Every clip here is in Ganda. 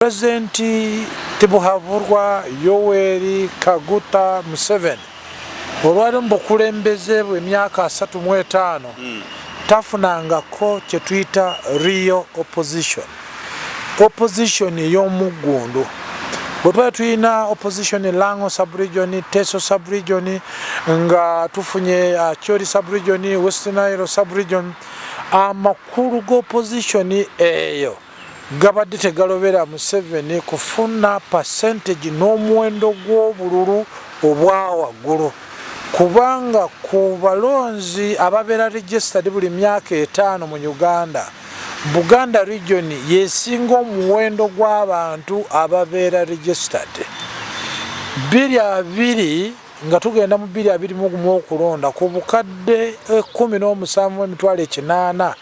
Pulezidenti Tibuhaburwa Yoweri Kaguta Museveni olwali mu bukulembeze bwe emyaka 35 tafunangako kye tuyita real opposition, opposition ey'omuggundu. Bwe twali tulina opposition Lango sub-region, Teso sub-region, nga tufunye Acholi sub-region, West Nile sub-region, amakulu g'opposition eyo gabadde tegalobera Museveni kufuna percentage n'omuwendo gw'obululu obwa waggulu, kubanga ku balonzi ababeera registered buli myaka 5 mu Uganda, Buganda region yesinga omuwendo gw'abantu ababeera registered. 2020 nga tugenda mu 2021 okulonda ku bukadde 17,800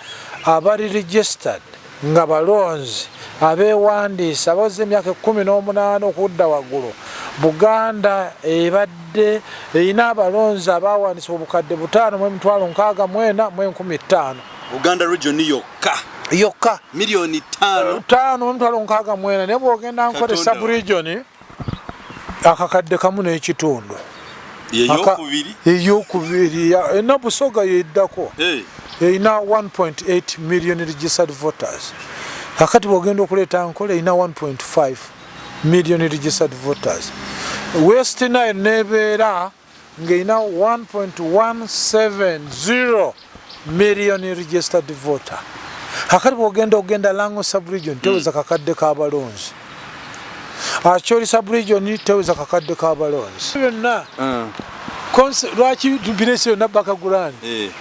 abali registered nga balonzi abeewandiisa abaweza emyaka 18 okudda waggulu, Buganda ebadde erina abalonzi abawandiisibwa obukadde 5,064,500. Buganda region yokka yokka miliyoni 5 5,064. Naye bw'ogenda Nkole Katonda. sub-region, akakadde kamu n'ekitundu. Yeyokubiri. Eyokubiri ena Busoga yeddako, erina 1.8 million registered voters. Kakati bwogenda okuleeta Nkole, erina 1.5 million registered voters. West Nile nebeera ng'erina 1.170 million registered voter. Kakati bwogenda ogenda Lango sub-region, teweza kakadde k'abalonzi. Acholi sub-region teweza kakadde k'abalonzi byonna. Lwaki birese yonna background?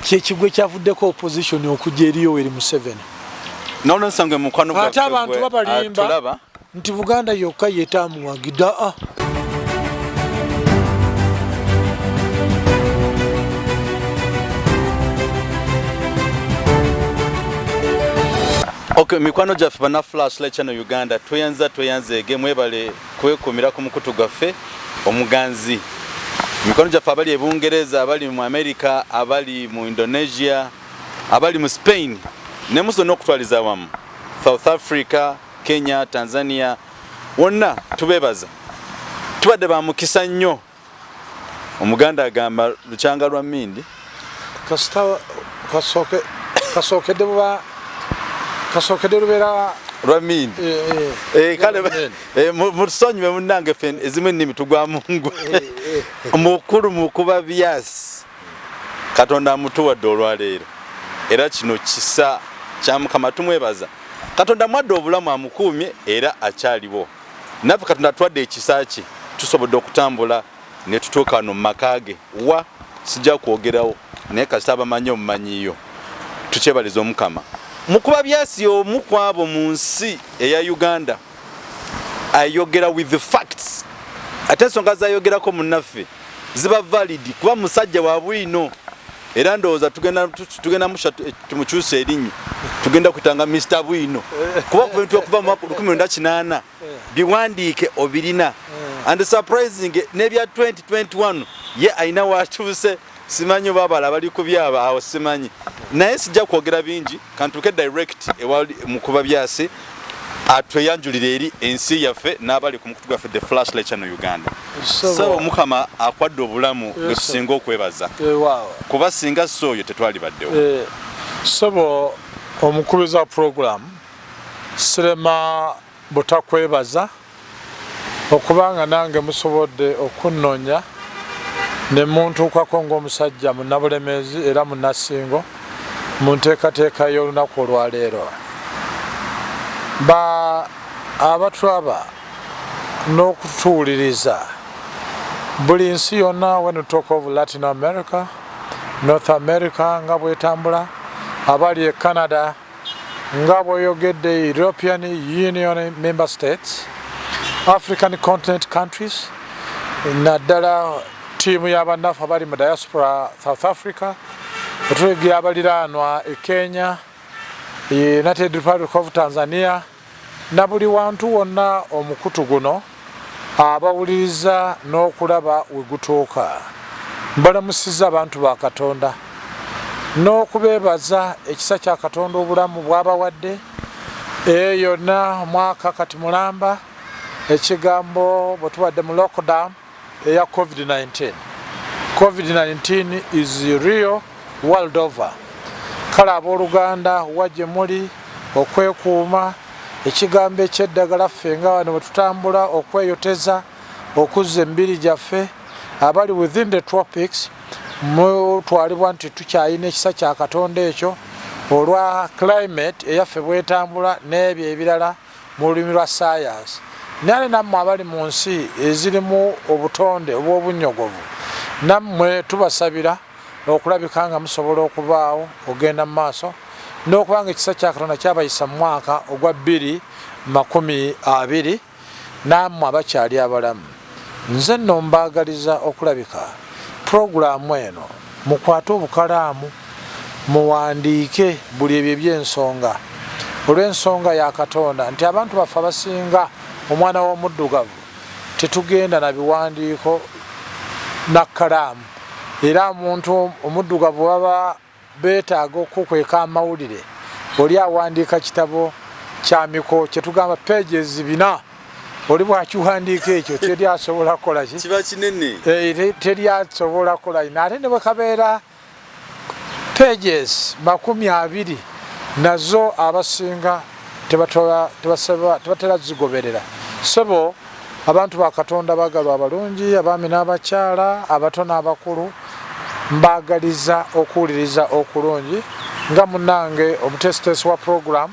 Kyekigwe kyavuddeko opposition okujja eri Yoweri Museveni. Nolwensonga mukwano Ate abantu gwe babalimba atulaba nti Buganda yokka yetaamuwagidde. Aa, Okay, mikwano gyaffe bana Flashlight Channel Uganda, tweyanza tweyanzeege, mwebale kwekumira ku mukutu gwaffe omuganzi. Mikwano gyaffe abali e Bungereza, abali mu America, abali mu Indonesia, abali mu Spain ne muso n'okutwaliza awamu South Africa, Kenya, Tanzania, wonna tubeebaza. Tubadde ba mukisa nnyo. Omuganda agamba lukyanga lwa mmindi. Kasita kasooke kasookedde buba kasookedde lubeera lwa mmindi. Kale mutusonyiwe munnange, ffe ezimu ennimi tugwa mungu. Mukulu mukuba byasi, Katonda amutuwadde olwaleero, era kino kisa kya Mukama, tumwebaza. Katonda mwadde obulamu, amukuumye era akyaliwo. Naffe Katonda atuwadde ekisa kye, tusobodde okutambula ne tutuuka wano mu maka ge. Wa sijja kwogerawo, naye kasita abamanyi omumanyiyo, tukyebaliza Omukama. Mukuba byasi omu ku abo mu nsi eya Uganda ayogera with the facts, ate ensonga zayogerako munnaffe ziba valid, kuba musajja wa bwino. Era ndowooza tugenda musha tumukyuse erinnya, tugenda kuyitanga Mr Bwino, kuba kuva ebintu okuva mu mwaka 1980 biwandiike obirina. And surprising, n'ebya 2021 ye alina watuuse. Simanyi oba abala bali ku byaba awo, simanyi, naye sijja kwogera bingi, kantuuke direct ewali Mukuba Byasi atweyanjulire eri ensi yaffe n'abali ku mukutu gwaffe The Flashlight Channel Uganda. Saba Omukama akwadde obulamu gwe tusinga okwebaza, kuba singa si oyo tetwalibaddewo. Sebo omukubiza wa program, sirema butakwebaza okubanga nange musobodde okunnonya ne muntuukako ng'omusajja munnabulemeezi era munnasingo mu nteekateeka y'olunaku olwaleero. Ba abatulaba n'okutuwuliriza buli nsi yonna, when we talk of Latin America, North America nga bwetambula, abali e Canada, nga bweyogedde European Union member states, African continent countries, naddala ttiimu y'abannaffe abali mu diaspora South Africa, otulegi abaliraanwa e Kenya, United Republic of Tanzania, na buli wantu wonna omukutu guno abawuliriza n'okulaba we gutuuka. Mbalamusizza abantu ba Katonda n'okubeebaza ekisa kya Katonda, obulamu bw'abawadde. Eyo yonna omwaka kati mulamba ekigambo bwe tubadde mu lockdown eya COVID-19. COVID-19 is real world over. Kale abooluganda wa gye muli okwekuuma ekigambo ekyeddagala ffe nga wano bwe tutambula okweyoteza okuzza emibiri gyaffe abali within the tropics mutwalibwa nti tukyalina ekisa kya Katonda ekyo olwa climate eyaffe bwetambula n'ebyo ebirala mu lulimi lwa sayansi. Naye nammwe abali mu nsi ezirimu obutonde obw'obunnyogovu nammwe tubasabira okulabika nga musobola okubaawo ogenda mu maaso n'okuba nga ekisa kya Katonda kyabayisa mu mwaka ogwa 2020 nammwe abakyali abalamu. Nze nno mbaagaliza okulabika pulogulaamu eno mukwate obukalaamu muwandiike buli ebyo eby'ensonga olw'ensonga ya Katonda nti abantu baffe abasinga omwana w'omuddugavu tetugenda na biwandiiko na kkalaamu era omuntu omuddugavu baba beetaaga okukweka amawulire oli awandiika kitabo kya miko kyetugamba pages 4 oli bwakiwandiika ekyo teri asobola kukola ki kiba kinene teri asobola kukola ate ne bwe kabeera pages 20 nazo abasinga tebatera zigoberera. Sebo abantu ba Katonda bagalwa abalungi abaami n'abakyala abato n'abakulu mbaagaliza okuwuliriza okulungi nga munnange omutesitesi wa program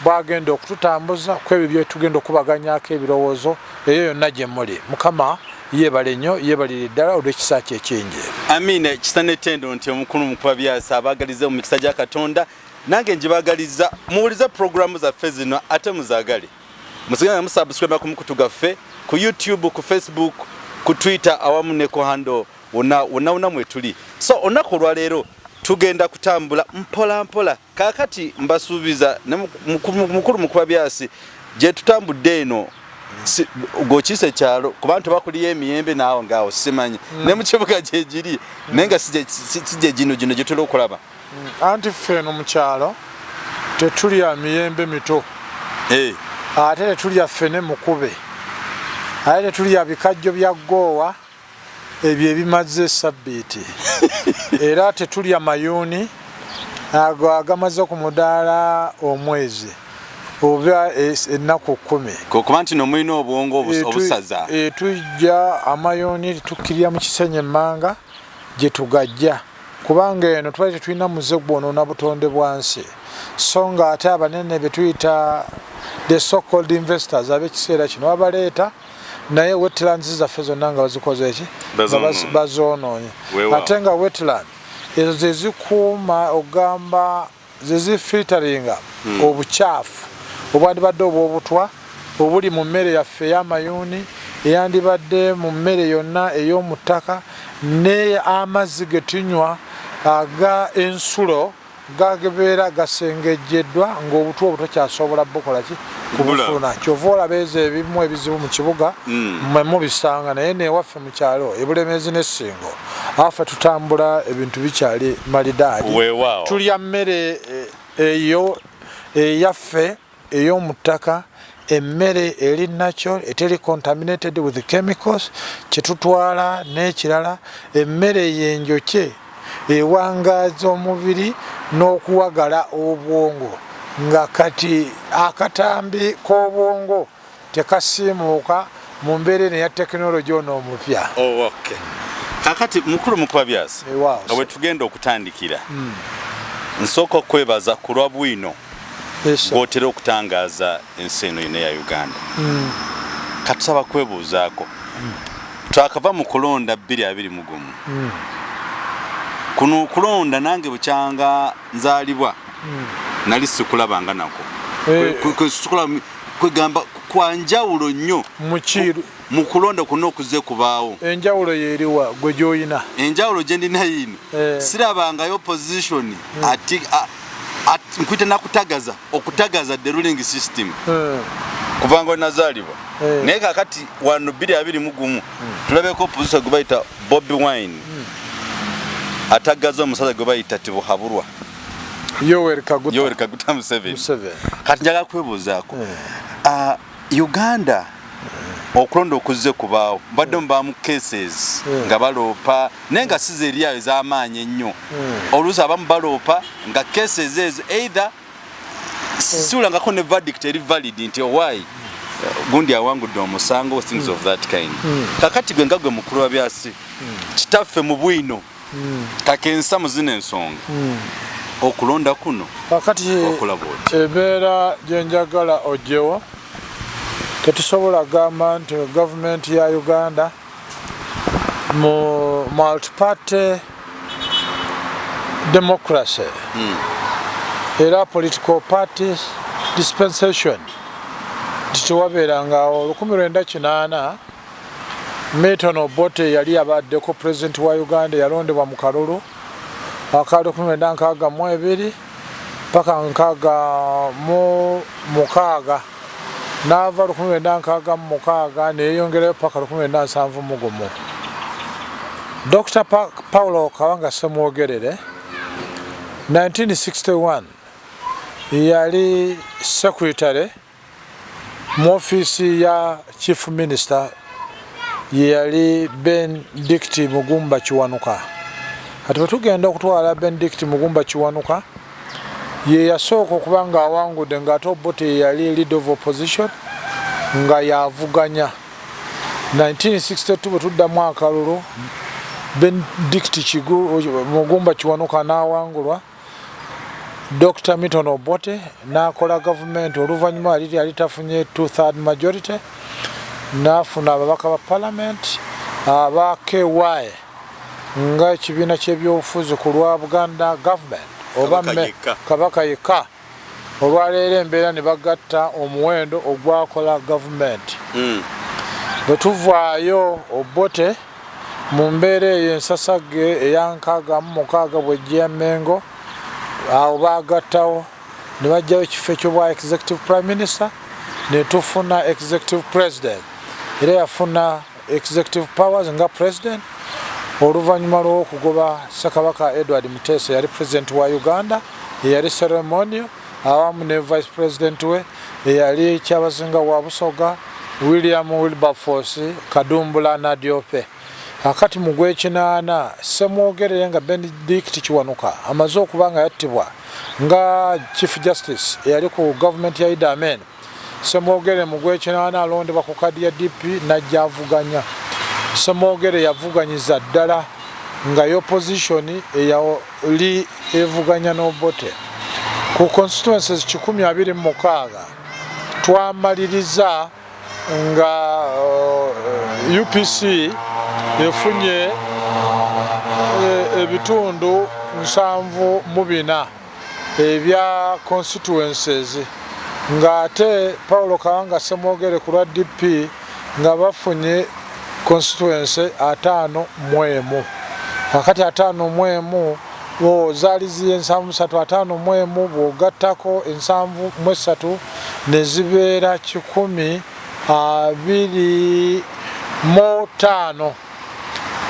bwagenda okututambuza ku ebyo byetugenda okubaganyako ebirowoozo eyo yonna gye muli. Mukama yeebale nnyo yeebalire ddala olw'ekisa kye ekingi. Amiina. Ekisa n'ettendo nti omukulu Mukuba Byasa abaagaliza mu mikisa gya Katonda nange ngibaagaliza. Muwulize pulogulaamu zaffe zino ate muzaagale. Musigale nga musubscribe ku mukutu gaffe ku YouTube, ku Facebook, ku Twitter awamu ne ku handle wonna wonna wonna mwetuli. So olunaku olwaleero tugenda kutambula mpola mpola. Kaakati mbasuubiza ne mukulu Mukuba Byasi gye tutambudde eno gwokiisa ekyalo ku bantu bakuliyo emiyembe naawo ngaawo simanyi ne mu kibuga gyegiri naye nga si gye gino gino gye tutera okulaba. Anti ffe eno mu kyalo tetulya miyembe mito ate tetulya ffene mukube ate tetulya bikajjo bya ggoowa ebyo ebimaze sabbiiti era tetulya mayuuni ago agamaze ku mudaala omwezi oba ennaku 10. Kuba nti no mulina obwongo obusaza. Tujja amayuuni tukkirira mu kisenyi emmanga gye tugajja kubanga eno twali tetulina muze gwonoona butonde bwa nsi so nga ate abanene be tuyita the so called investors ab'ekiseera kino babaleeta naye wetlands zaffe zonna nga bazikoze eki bazoonoonye ate nga wetland ezo ze zikuuma ogamba ze zifilteringa obukyafu obwandibadde obw'obutwa obuli mu mmere yaffe ey'amayuuni eyandibadde mu mmere yonna ey'omu ttaka ne amazzi ge tunywa aga ensulo gabeera gasengejjeddwa ng'obutwa obwo tokyasobola bukola ki kubufuna. Kyova olaba ezo ebimu ebizibu mu kibuga mmwe mubisanga naye newaffe mu kyalo ebulemeezi n'essingo awaffe tutambula ebintu bikyali malidaadi. Tulya mmere eyo eyaffe ey'omu ttaka, emmere eri natural eteri contaminated with chemicals kyetutwala n'ekirala emmere y'enjokye ewangaaza omubiri n'okuwagala obwongo nga kati akatambi k'obwongo tekasiimuuka mu mbeera eno eya tekinologi ono omupya. Kakati mukulu Mukuba Byasi nga bwe tugenda okutandikira nsooka okwebaza ku lwa bwino gw'otera okutangaaza ensi eno yonna eya Uganda. Katusaba kwebuuzaako twakava mu kulonda 2021 kuno okulonda nange bukyanga nzaalibwa nali sikulabanga nako kwegamba kwa njawulo nnyo mu kulonda kuno okuze kubaawo. Enjawulo yeeriwa gwe gy'oyina? Enjawulo gye ndina yino sirabangayo opposition ati nkwita nakutagaza okutagaza the ruling system kuva nga nazaalibwa naye kakati wano 2021 tulabeko opposition gwe bayita Bobi Wine atagaza omusajja gwe bayita Tibuhaburwa. Yoweri Kaguta, Yoweri Kaguta Museveni. Museveni. Kati njagala kwebuuzaako, Uganda okulonda okuzze kubaawo, mbadde mubaamu cases nga baloopa, naye nga siza eryayo ez'amaanyi ennyo. Oluusi abamu baloopa nga cases ezo either siwulangako ne verdict eri valid nti owai gundi awangudde omusango, things of that kind. Kakati gwe nga gwe mukulu wa byasi, kitaffe mu bwino, kakensa mu zino ensonga, okulonda kuno Kakati okulaba oti? Embeera gyenjagala ogyewo, tetusobola gamba nti gavumenti ya Uganda mu multiparty democracy era political party dispensation nti tewabeerangawo. 1980, Milton Obote yali abaddeko president wa Uganda, yalondebwa mu kalulu aka 1962 paka 66, n'ava 1966 neyeyongerayo paka 1971. Dr Paulo Kawanga Semwogerere 1961 yali secretary mu ofiisi ya chief minister, ye yali Benedict Mugumba Kiwanuka. Kati bwe tugenda okutwala Benedict Mugumba Kiwanuka, ye yasooka okuba nga awangudde, ng'ate Obote ye yali leader of opposition nga yavuganya. 1962 bwe tuddamu akalulu, Benedict Mugumba Kiwanuka n'awangulwa, Dr Milton Obote n'akola gavumenti. Oluvannyuma yali tafunye two third majority, n'afuna ababaka ba parliament aba KY nga ekibiina ky'ebyobufuzi ku lwa Buganda government oba Kabaka yekka. Kabaka yekka. Olwaleero embeera ne bagatta omuwendo ogwakola gavumenti. Bwe tuvaayo, Obote mu mbeera eyo ensasage eya 66 bwejja Mengo, awo bagattawo ne bajjayo ekifo ekyobwa executive prime minister, ne tufuna executive president, era yafuna executive powers nga president oluvannyuma lw'okugoba Ssekabaka Edward Muteesa, yali president wa Uganda eyali ceremonial, awamu ne vice president we eyali Kyabazinga wa Busoga William Wilberforce Kadumbula Nadiope. Akati mu gwekinaana, Semwogerere nga Benedict Kiwanuka amaze okuba nga yattibwa nga chief justice eyali ku gavumenti ya Idi Amin, Semwogere mu gwekinaana alondebwa ku kadi ya DP najja avuganya. Semwogere yavuganyiza ddala nga opposition eyali evuganya n'Obote ku constituencies 126. Twamaliriza nga UPC efunye ebitundu 74 ebya constituencies, ng'ate Paulo Kawanga Semwogere ku lwa DP nga bafunye constituency 51. Kakati 51 zaali ziye 73, 51 bw'ogattako 73 ne zibeera 125.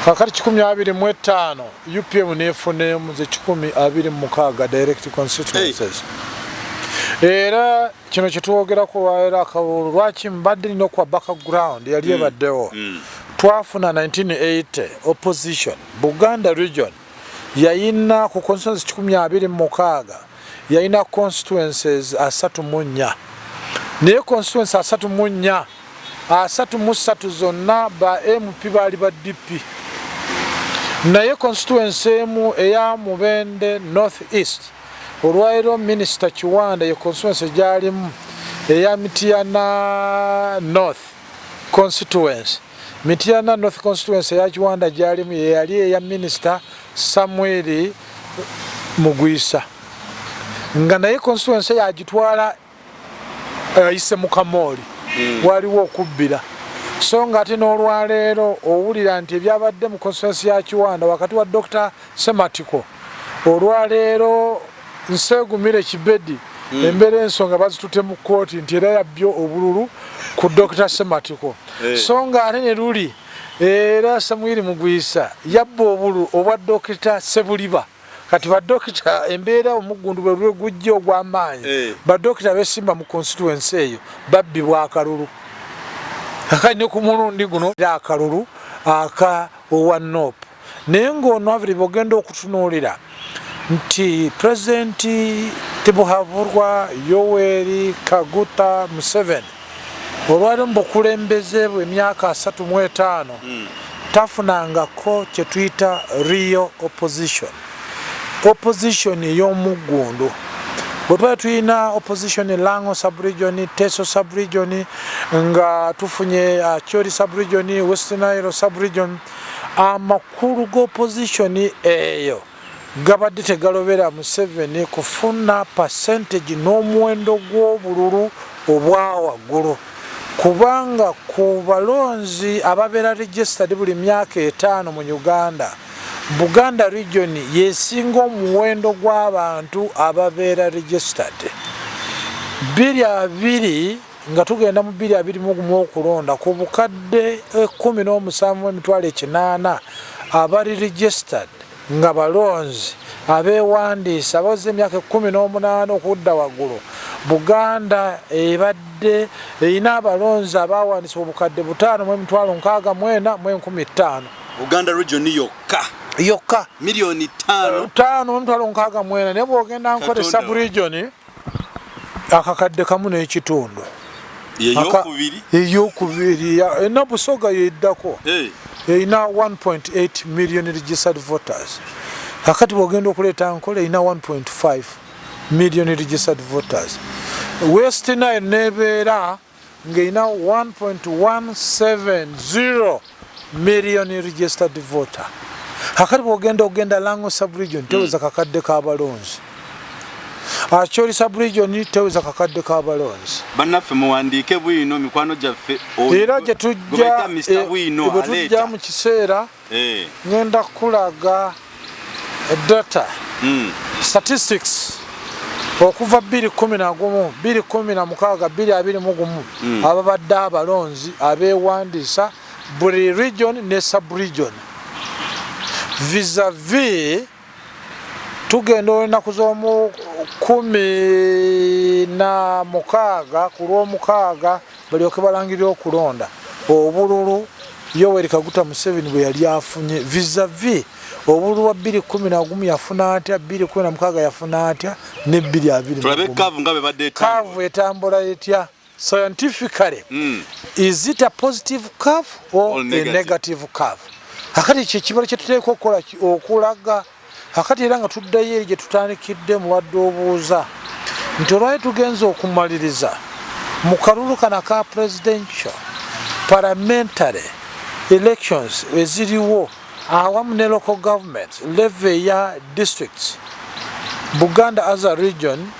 Kakati 125, UPM nefunemu ze 126 direct constituencies. Era kino kyetwogerako olwaleero, akalulu lwaki mbadde nina okuwa background yali ebaddewo. Twafuna 1980 opposition, Buganda region yayina ku constituencies 126, yayina constituencies 34, naye constituency 34, 33 zonna ba MP baali ba DP, naye constituency emu eya Mubende North East, olwaleero Minisita Kiwanda ye constituency gyalimu, eya Mityana North constituency, Mityana North constituency eya Kiwanda gyalimu yeyali eya Minisita Samuel Mugwisa, nga naye constituency yagitwala ayise mu kamooli, waliwo okubbira. So nga ate n'olwaleero owulira nti ebyabadde mu constituency ya Kiwanda wakati wa Dr Sematiko, olwaleero Nseegumire Kibedi, embeera ensonga bazitute mu kkooti nti era yabbye obululu ku Dr Sematiko. So nga ate ne luli era Samwiri Mugwisa yabba obululu obwa Dr Sebuliba. Kati badokita embeera omuggundu bwe lwe gujja ogw'amaanyi, badokita besimba mu constituency eyo babbibwa akalulu. Kakati ne ku mulundi guno era akalulu aka owa NOP, naye ng'ono aviri bwogenda okutunuulira nti Pulezidenti Tibuhaburwa Yoweri Kaguta Museveni olwali mu bukulembeze bwe emyaka 35 tafunangako kye tuyita real opposition, opposition ey'omuggundu. Bwe tuba tulina opposition Lango subregion, Teso subregion, nga tufunye Acholi subregion, West Nile subregion, amakulu g'opposition eyo gabadde tegalobera Museveni kufuna percentage n'omuwendo gw'obululu obwa waggulu, kubanga ku balonzi ababeera registered buli myaka 5 mu Uganda, Buganda region yesinga omuwendo gw'abantu ababeera registered. 2020 nga tugenda mu 2021 okulonda, ku bukadde 17,800 abali registered nga balonzi abeewandiisa abaweza emyaka 18 okudda waggulu, Buganda ebadde erina abalonzi abawandiisibwa obukadde 5,064,500. Buganda region yokka? Yokka. Miliyoni 5? 5,064. Naye bwogenda Nkole Katonda. Subregion, akakadde kamu n'ekitundu. Yeyokubiri. Eyokubiri ena Busoga yeddako, erina 1.8 million registered voters. Kakati bwogenda okuleeta Nkole, erina 1.5 million registered voters. West Nile nebeera ng'erina 1.170 million registered voter. Kakati bwogenda ogenda Lango subregion, teweza kakadde k'abalonzi. Acholi subregion teweza kakadde k'abalonzi. Bannaffe, muwandiike bwino, mikwano gyaffe. Era gye tujja gwe Mr. Bwino bwe tujja aleeta mu kiseera, ngenda kulaga data, statistics okuva 2011, 2016, 2021, ababadde abalonzi abeewandiisa buli region ne subregion vis-a-vis tugenda olunaku z'omu 16 ku Lwomukaaga balyoke balangirire okulonda, obululu Yoweri Kaguta Museveni bwe yali afunye vis-a-vis obululu bwa 2011 yafuna atya, 2016 yafuna atya, ne 2021. Tulabe curve nga bwe badde etambula. Curve etambula etya scientifically? Is it a positive curve or Or a negative? negative curve? Kakati ekyo ekibalo kyetuteeka okukola okulaga. Kakati era nga tuddayo eri gye tutandikidde, mulwadde obuuza nti olwali tugenza okumaliriza mu kalulu kana ka presidential, parliamentary elections eziriwo awamu ne local government level eya districts, Buganda as a region,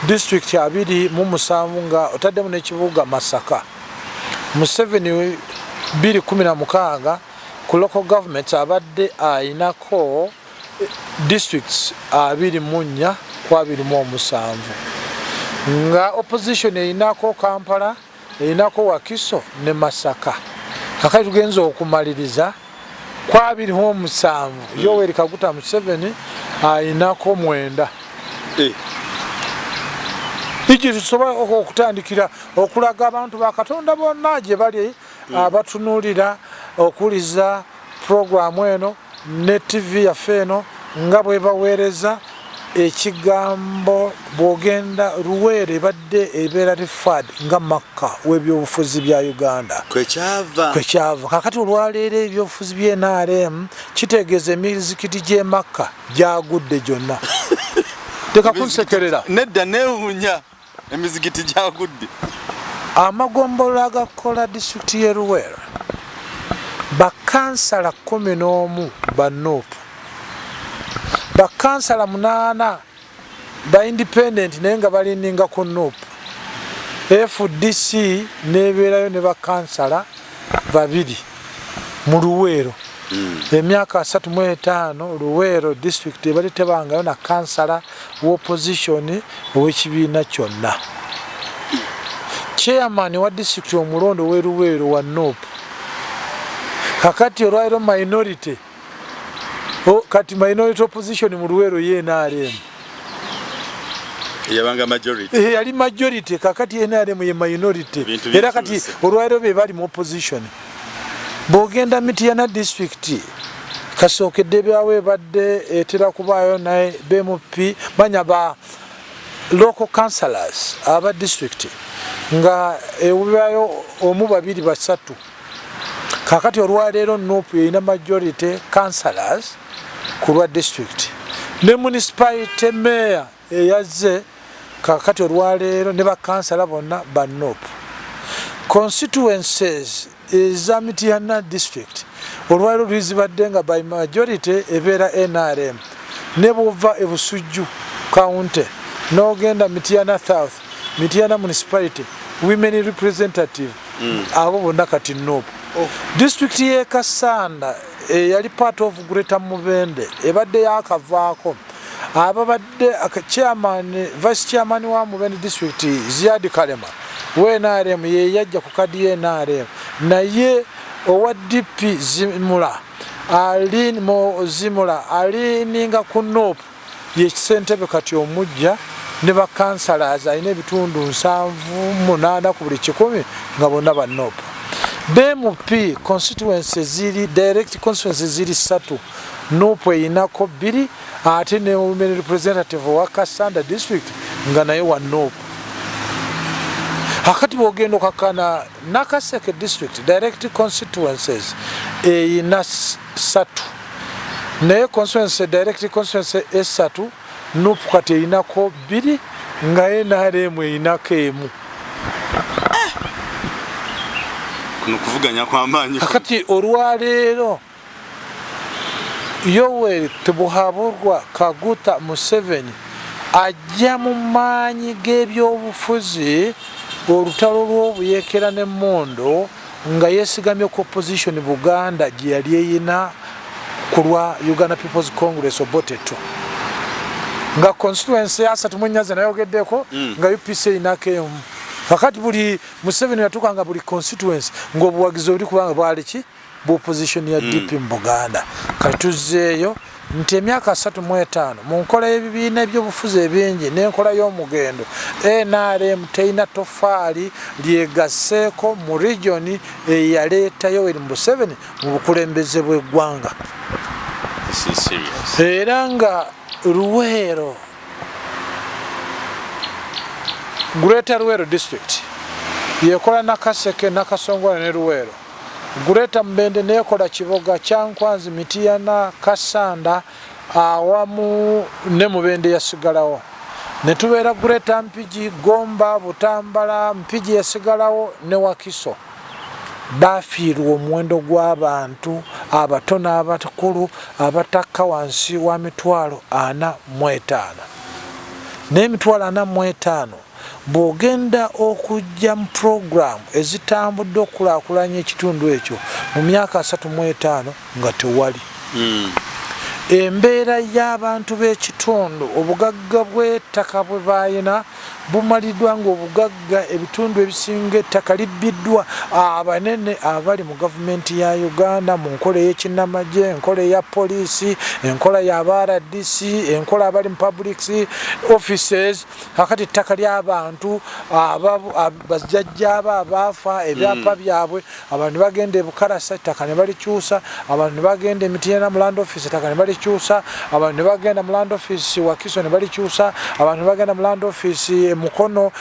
district 27 nga otaddemu n'ekibuga Masaka, Museveni 2016 ku local government abadde ayinako districts 24 ku 27, nga opposition eyinako Kampala, erinako Wakiso ne Masaka. Kakati tugenza okumaliriza ku 27, Yoweri Kaguta Museveni ayinako 9. Iki tusobola okutandikira okulaga abantu ba Katonda bonna gye bali abatunuulira okuwuliza puroguramu eno ne TV yaffe eno nga bwebaweereza ekigambo. Bw'ogenda Luweero, ebadde ebeera referred nga Makka w'ebyobufuzi bya Uganda. Kwekyava. Kwekyava. Kakati olwaleero ebyobufuzi bya NRM kitegeeza emizikiti gy'e Makka gyagudde gyonna. Teka kunsekerera. Nedda, neewuunya emizigiti gyagudde. Amagombolola agakola disitulikiti y'e Luweero, bakansala 11 ba NUP, bakansala 8 ba independent naye nga balininga ku NUP, FDC nebeerayo ne bakansala 2 mu Luweero. Emyaka 35 Luweero district ebadde tebangayo na kansala w'opposition ow'ekibiina kyonna. Chairman wa district omulondo w'e Luweero wa NUP. Kakati olwaliro minority Kati minority opposition mu Luweero ye NRM. Yabanga majority. Yali majority, kakati NRM ye minority. Era kati olwaleero be bali mu opposition. Bw'ogenda Mityana district, kasookedde byawo ebadde etera kubaayo naye BMP manya ba local councillors aba district nga ewubyayo omu, babiri, basatu. Kakati olwaleero NUP erina majority councillors ku lwa district ne municipality mayor eyazze. Kakati olwaleero ne bakansala bonna ba NUP. Constituencies eza Mityana district olwaleero lwizibadde nga by majority ebeera NRM. Ne bwova e Busujju county n'ogenda Mityana South, Mityana municipality women representative, abo bonna kati NUP. District y'e Kasanda eyali part of Greater Mubende ebadde yakavaako ababadde chairman, vice chairman wa Mubende district Ziad Kalema we NRM ye yajja ku kadi ye NRM, naye owa DP Zimula ali mu Zimula alininga ku NUP ye ssentebe kati omujja ne bakansalazi alina ebitundu 78 ku buli 100 nga bonna ba NUP. BMP constituency ziri, direct constituency ziri ssatu, NUP eyinako bbiri, ate ne women representative wa Kasanda district nga naye wa NUP. Akati bwogenda okakana Nakaseke district, direct constituencies eyina ssatu, naye constituency, direct constituency esatu, NUP kati eyinako bbiri nga NRM eyinako emu. Kuno kuvuganya kw'amaanyi. Kakati olwaleero Yoweri Tibuhaburwa Kaguta Museveni ajja mu maanyi g'ebyobufuzi, olutalo lw'obuyekera n'emmundu, nga yeesigamye ku opposition Buganda gye yali eyina ku lwa Uganda People's Congress Obote 2, nga constituency 34 ze nayogeddeko, nga UPC eyinako emu. Kakati buli Museveni yatuuka nga buli constituency ng'obuwagizi oli kubanga bwali ki bwopposition ya DP mu Buganda. Kati tuzzeeyo nti emyaka 35 mu nkola y'ebibiina ebyobufuzi ebingi n'enkola y'omugendo, NRM terina tofaali lyegasseeko mu region eyaleeta Yoweri Museveni mu bukulembeze bw'eggwanga. This is serious. Era nga Luweero, Greater Luweero district yekola Nakaseke, Nakasongola ne Luweero. Greater Mubende nekola Kiboga, Kyankwanzi, Mitiyana, Kasanda awamu ne Mubende yasigalawo. Ne tubeera Greater Mpigi, Gomba, Butambala, Mpigi yasigalawo ne Wakiso. Bafiirwa omuwendo gw'abantu abato n'abakulu abatakka wansi wa 45,000. N'emitwalo 45 bw'ogenda okujja mu puroguramu ezitambudde okukulaakulanya ekitundu ekyo mu myaka 35 nga tewali. Embeera y'abantu b'ekitundu, obugagga bw'ettaka bwe bayina bumaliddwa, ng'obugagga ebitundu ebisinga ettaka libbiddwa abanene abali mu gavumenti ya Uganda mu nkola ey'ekinnamagye, enkola eya poliisi, enkola y'aba RDC, enkola abali mu public offices. Kakati ettaka ly'abantu bajjajjaabo abaafa, ebyapa byabwe, abantu ne bagenda e Bukalasa ettaka ne balikyusa, abantu ne bagenda e Mityana mu land office ettaka ne balikyusa, abantu ne bagenda mu land office Wakiso ne balikyusa, abantu ne bagenda mu land office e Mukono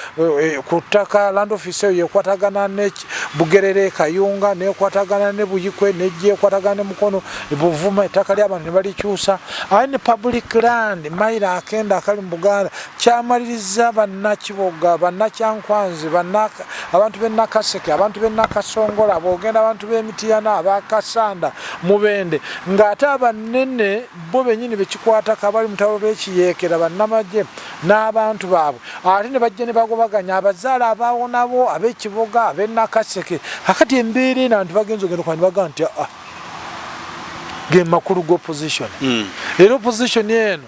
ku ttaka. Land office eyo yekwatagana ne Bugerere, Kayunga, nekwatagana ne Buyikwe, nejja ekwatagana ne Mukono, Buvuma, ettaka ly'abantu ne balikyusa. Aye ne public land mayiro akenda akali mu Buganda kyamaliriza bannakiboga, bannakyankwanzi, abantu b'e Nakaseke, abantu b'e Nakasongola, bwogenda abantu b'emitiyana, abakasanda, Mubende, ng'ate abanene bo bennyini bekikwatako abali mutalo lw'ekiyeekera, bannamagye n'abantu baabwe, ate ne bajja ne bagobaganya abazaala abaawonabo ab'ekiboga, ab'enakaseke. Akati embeera eno abantu bagenza ogenda okuba ne bagamba nti aa ge makulu g'opposition. Era opposition eno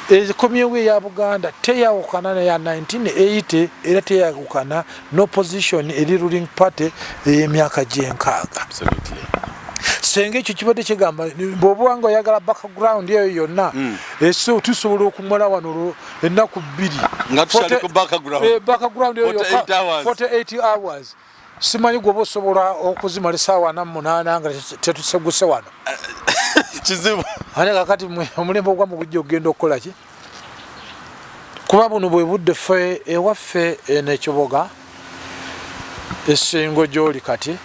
ekomyewo eya Buganda teyawukana neya 1980, era teyawukana n'opposition eri ruling party ey'emyaka gy'enkaaga. Absolutely. Senga ekyo kibadde kigamba bw'oba nga oyagala background eyo yonna, tusobola okumala wano ennaku 2 nga tukyali ku background. Background eyo 48 yokka, hours. 48 hours. Simanyi gwoba osobola okuzimala essaawa 48 nga tetuseguse wano. Kizibu. Ate kakati omulembe ogwamu gujja okugenda okukola ki? Kuba buno bwe budde ffe ewaffe eno ekiboga essengo gy'oli kati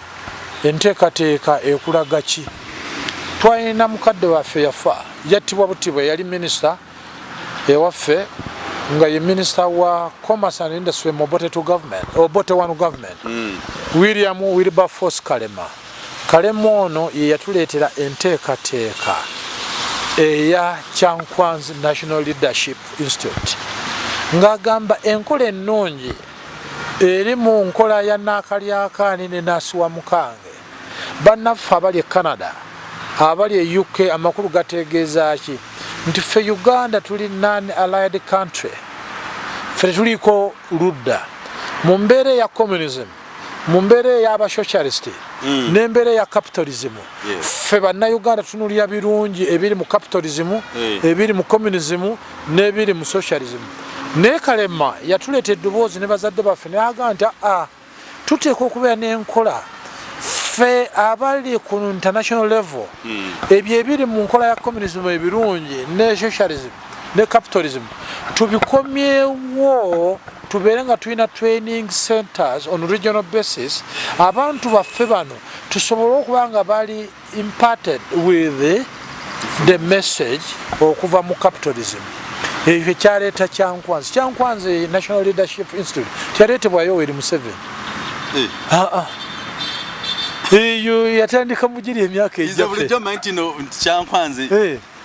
enteekateeka ekulaga ki? Twalina mukadde waffe yafa, yattibwa butibwa, yali minisita ewaffe nga ye minisita wa Commerce and Industry mu Obote 2 government, Obote 1 government, William Wilberforce Kalema. Kalema ono ye yatuleetera enteekateeka eya Kyankwanzi National Leadership Institute, ng'agamba enkola ennungi eri mu nkola ya Naakalyakaani ne Naasiwa Mukange. Bannaffe abali e Canada, abali e UK, amakulu gategeeza ki? Nti ffe Uganda tuli non allied country, ffe tetuliiko ludda mu mbeera eya communism, mu mbeera ey'abasocialist n'embeera eya capitalism. Ffe Bannayuganda tutunulira birungi ebiri mu capitalism, ebiri mu communism n'ebiri mu socialism. Naye Kalema yatuleeta eddoboozi ne bazadde baffe naga nti aa, tuteekwa okubeera n'enkola ffe abali ku international level, ebyo ebiri mu nkola ya communism ebirungi ne socialism ne capitalism tubikomyewo, tubeere nga tulina training centers on regional basis, abantu baffe bano tusobole okuba nga bali imparted with the message okuva mu capitalism. Ekyo kyaleeta Kyankwanzi. Kyankwanzi National Leadership Institute kyaleetebwa Yoweri Museveni. Ah, ah. Eyo yatandika mugiri emyaka Nze ejjaffe. Bulijjo mmanyi nti no nti Kyankwanzi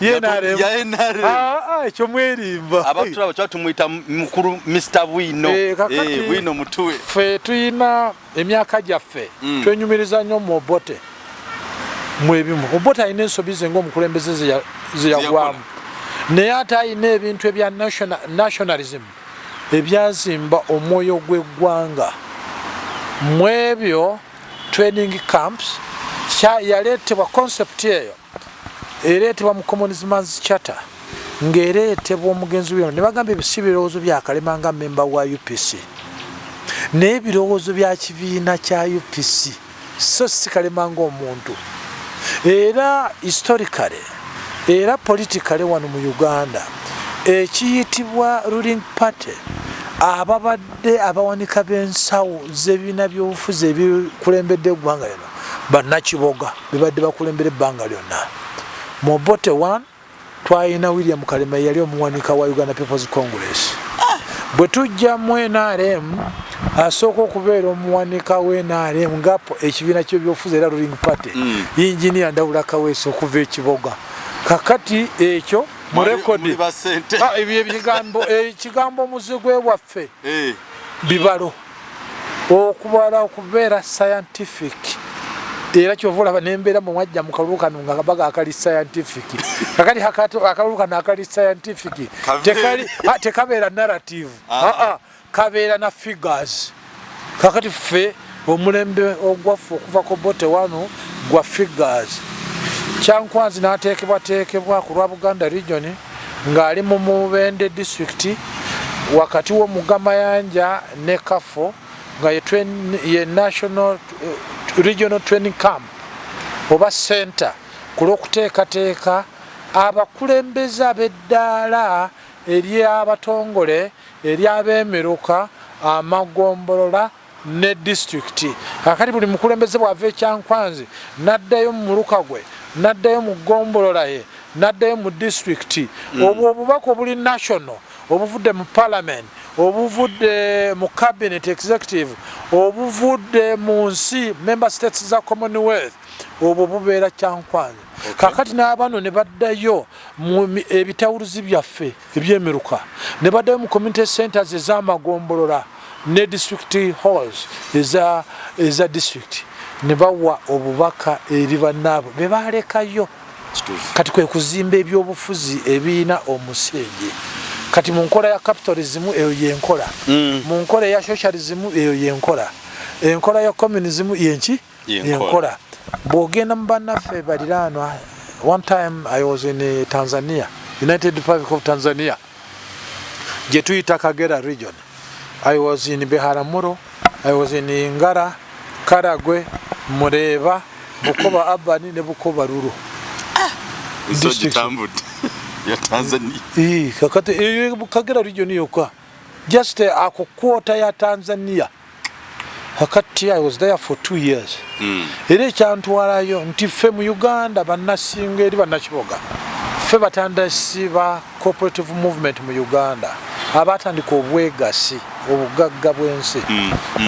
Ye NRM. Ya NRM. Ah, ah, ekyo mwerimba. Abatulaba kiba tumuyita mukulu Mr Bwino. Kakati Bwino mutuwe. Ffe tuyina emyaka gyaffe, twenyumiriza nnyo mu Obote. Mu ebimu Obote alina ensobi ze ng'omukulembeze ze yagwamu, naye ate alina ebintu ebya nationalism ebyazimba omwoyo gw'eggwanga. Mu ebyo training camps yaleetebwa concept eyo ereetebwa mu Common Man's Charter ng'ereetebwa omugenzi wino, ne bagamba ebyo si birowoozo bya Kalema nga memba wa UPC, naye ebirowoozo bya kibiina kya UPC, so si Kalema ng'omuntu. Era historically era politically wano mu Uganda ekiyitibwa ruling party, ababadde abawanika b'ensawo z'ebibiina by'obufuzi ebikulembedde eggwanga lino bannakiboga bebadde bakulembera ebbanga lyonna. Mu Obote 1 twalina William Kalema, yali omuwanika wa Uganda People's Congress. Bwe tujja mu NRM, asooka okubeera omuwanika wa NRM nga ekibiina kyebyobufuzi era ruling party, Engineer Ndawula Kaweesi okuva ekiboga. Kakati ekyo mu rekodi Muli ba ssente. Ah, ebyo ebigambo, ekigambo omuzigwe waffe bibalo okubala okubeera scientific, era kyova olaba nembeera mwajja mu kalulu kano nga kabaga akali scientific. Kakati akalulu kano akali scientific tekabeera narrative. Ah, ah, kabeera na figures. Kakati ffe omulembe ogwaffe okuva ku Obote wano gwa figures. Kyankwanzi n'ateekebwateekebwa ku lwa Buganda region ng'ali mu Mubende district wakati w'omugga Mayanja ne Kafo, nga ye national regional training camp oba center ku lw'okuteekateeka abakulembeze ab'eddaala ery'abatongole, ery'ab'emiruka, amagombolola ne disitulikiti. Kakati buli mukulembeze bw'ava ekyankwanzi n'addayo mu muluka gwe, n'addayo mu ggombolola ye, n'addayo mu disitulikiti, obwo obubaka obuli national, obuvudde mu parliament, obuvudde mu cabinet executive, obuvudde mu nsi member states za Commonwealth, obwo bubeera Kyankwanzi. Kakati n'abano ne baddayo mu ebitawuluzi byaffe ebyemiruka, ne baddayo mu community centers ez'amagombolola ne district halls eza district, ne bawa obubaka eri bannaabwe be balekayo. Kati kwe kuzimba ebyobufuzi ebirina omusingi. Kati mu nkola ya capitalism eyo yenkola, mu nkola eya socialism eyo yenkola, enkola ya communism yenki? Yenkola. Yenkola. Bw'ogenda mu bannaffe baliraanwa, one time I was in Tanzania, United Republic of Tanzania, gye tuyita Kagera region. I was in Biharamulo, I was in Ngara, Karagwe, Muleba, Bukoba urban ne Bukoba rural. District ya Tanzania. Kakati Kagera region yokka, just ako quarter ya Tanzania. Kakati I was there for 2 years. Era ekyantwalayo nti ffe mu Uganda bannasinga eri bannakiboga, ffe batandisi ba cooperative movement mu Uganda, abatandika obwegasi obugagga bw'ensi.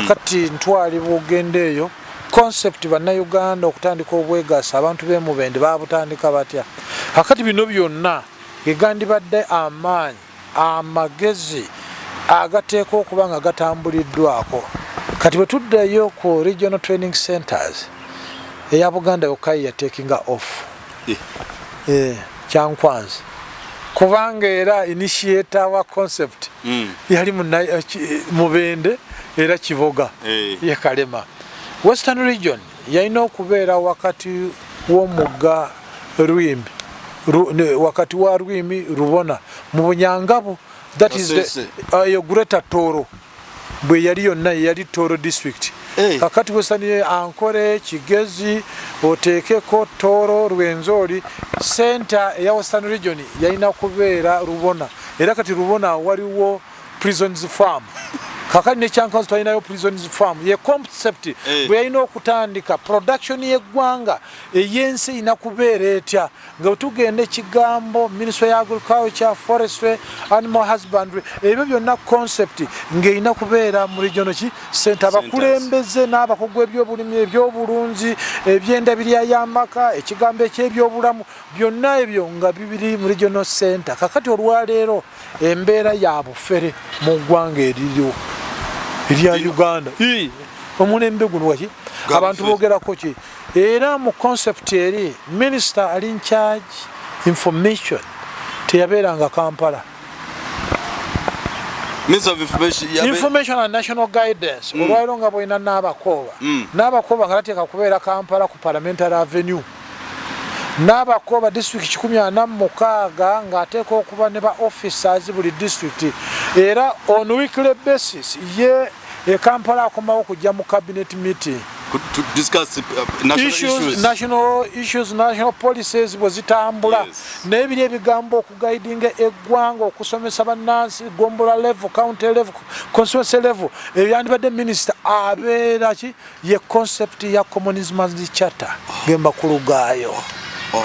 Kakati ntwalibwa ogenda eyo, concept bannayuganda okutandika obwegasi, abantu b'emubende babutandika batya? Kakati bino byonna gegandibadde amaanyi, amagezi agateeka okuba nga gatambuliddwako. Kati bwe tuddayo ku regional training centers, eya Buganda yokka ye yatekinga off. Kyankwanzi, kubanga era initiator wa concept yali Mubende era Kiboga. Ye Kalema. Western Region yalina okubeera wakati w'omugga Rwimi, wakati wa Rwimi, Rubona, mu Bunyangabu, that is the Kasese. Eyo Greater Toro bwe yali yonna yali Toro District. Kakati Western ye Ankole, Kigezi, oteekeko Toro, Rwenzori. Center eya Western Region yalina kubeera Rubona, era kati Rubona waliwo Prisons Farm. Kakati ne Kyankwanzi twalinayo Prisons Farm. Ye concept bwe yalina okutandika production y'eggwanga ey'ensi erina kubeera etya, nga bwe tugenda ekigambo Ministry ya Agriculture, Forestry, Animal Husbandry, ebyo byonna concept ng'erina kubeera mu region ki center, abakulembeze n'abakugu ebyobulimi, ebyobulunzi, ebyendabirya y'amaka, ekigambo ekyebyobulamu, byonna ebyo nga bibiri mu regional center. Kakati olwaleero embeera ya bufere mu ggwanga eririwo erya Uganda. Ii, omulembe guno waki Gwa abantu bufere. Bogerako ki? Era mu concept eri, minister ali in charge information teyabeeranga Kampala. Minister of Information Information and National Guidance. Olwaliro nga bwolina Naabakooba, Naabakooba nga tateeka kubeera Kampala ku Parliamentary Avenue. Naabakooba district 146 ng'ateeka okuba ne ba officers buli district, era on weekly basis ye e Kampala akomawo kujja mu cabinet meeting to discuss national issues, issues. National issues, national policies bwe zitambula. Naye biri ebigambo okuguidinga eggwanga, okusomesa bannansi, gombola level, county level, constituency level, ebyo yandibadde minisita abeera ki? Ye concept ya Communism Charter gemakulu gaayo. Oh.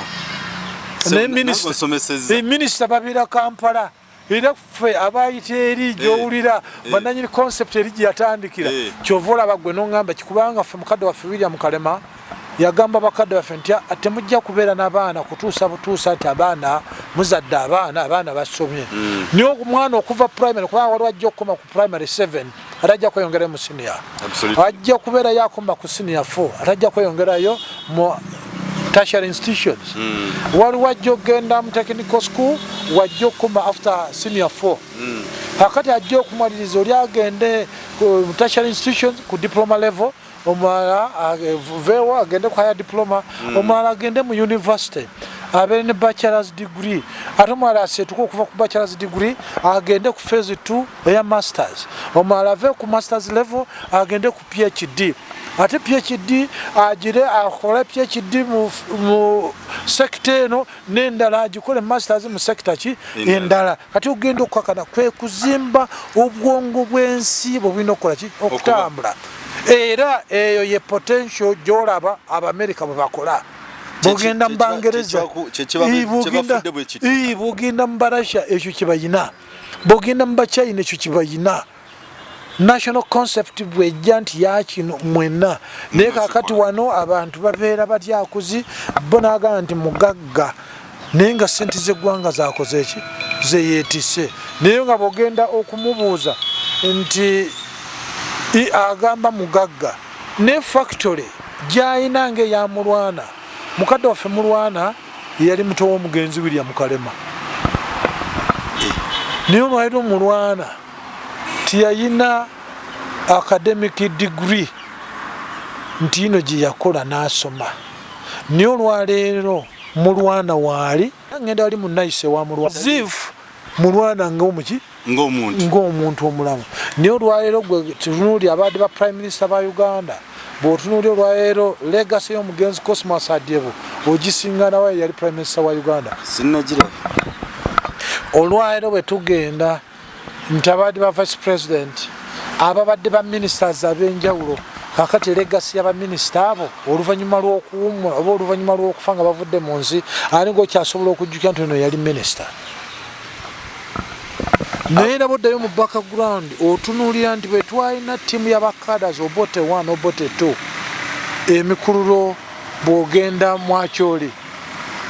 Naye Nange nsomesezza. Minisita babeera Kampala, era ffe abayita eri gyowulira bananyini concept eri gye yatandikira. Kyova olaba gwe noŋŋamba kikubanga ffe mukadde waffe William Kalema yagamba bakadde baffe nti, "Ah, temujja kubeera n'abaana kutuusa butuusa nti abaana muzadde, abaana basomye." Naye omwana okuva primary, kubanga waliwo ajja okukoma ku primary 7 ate ajja kweyongerayo mu senior, ajja kubeerayo akoma ku senior 4 ate ajja kweyongerayo mu tertiary institutions. Waliwo ajja okugenda mu technical school, wajja okukoma after senior 4. Kakati ajja okumaliriza oli agende ku tertiary institutions ku diploma level, omulala veewo agende ku higher diploma, omulala agende mu university abeere ne bachelors degree, ate omulala aseetuke okuva ku bachelors degree agende ku phase 2 eya masters, omulala ave ku masters level agende ku PhD, ate PhD agire akole PhD mu sector eno n'endala, agikole masters mu sector ki? Endala. Endala. Kati ogenda okukakana kwe kuzimba obwongo bw'ensi bwe bulina okukola ki? Okutambula. Era eyo ye potential gyolaba Abamerika bwe bakola. Bwogenda mu Bangereza, Kyebafudde bwe kiti. Ii, bwogenda mu Barasha ekyo kyebayina, bwogenda mu Bachina ekyo kyebayina. National concept bwejja nti yakino mwenna, naye kakati wano abantu babeera batyakuzi bo nagamba nti mugagga, naye nga sente zeggwanga zakoze eki? Zeyeetise. Naye nga bwogenda okumubuuza nti agamba mugagga, ne factory gyayina nga eyamulwana mukadde waffe Mulwana, yali muto w'omugenzi William Kalema, naye olwaliro Mulwana tiyayina academic degree nti ino gye yakola n'asoma. Naye olwaleero Mulwana waali ngenda wali munayise wa Mulwana zif Mulwana ngaomuki ng'omuntu omulamu. Naye olwaleero gwe tunuuli abadde ba prime minister ba Uganda, bw'otunuuli olwaleero legacy y'omugenzi Cosmas Adyebo ogisingana wa yali prime minister wa Uganda. Sinnagira. Olwaleero bwe tugenda nti abadde ba vice president, ababadde ba ministers ab'enjawulo, kakati legacy y'abaminisita abo oluvannyuma lw'okuwummula oba oluvannyuma lw'okufa nga bavudde mu nsi, ani gokyasobola okujjukira nti ono yali minisita? Naye nabo ddayo mu background otunuulira nti bwe twalina ttiimu y'abakadas Obote 1, Obote 2, emikululo bw'ogenda mwakyoli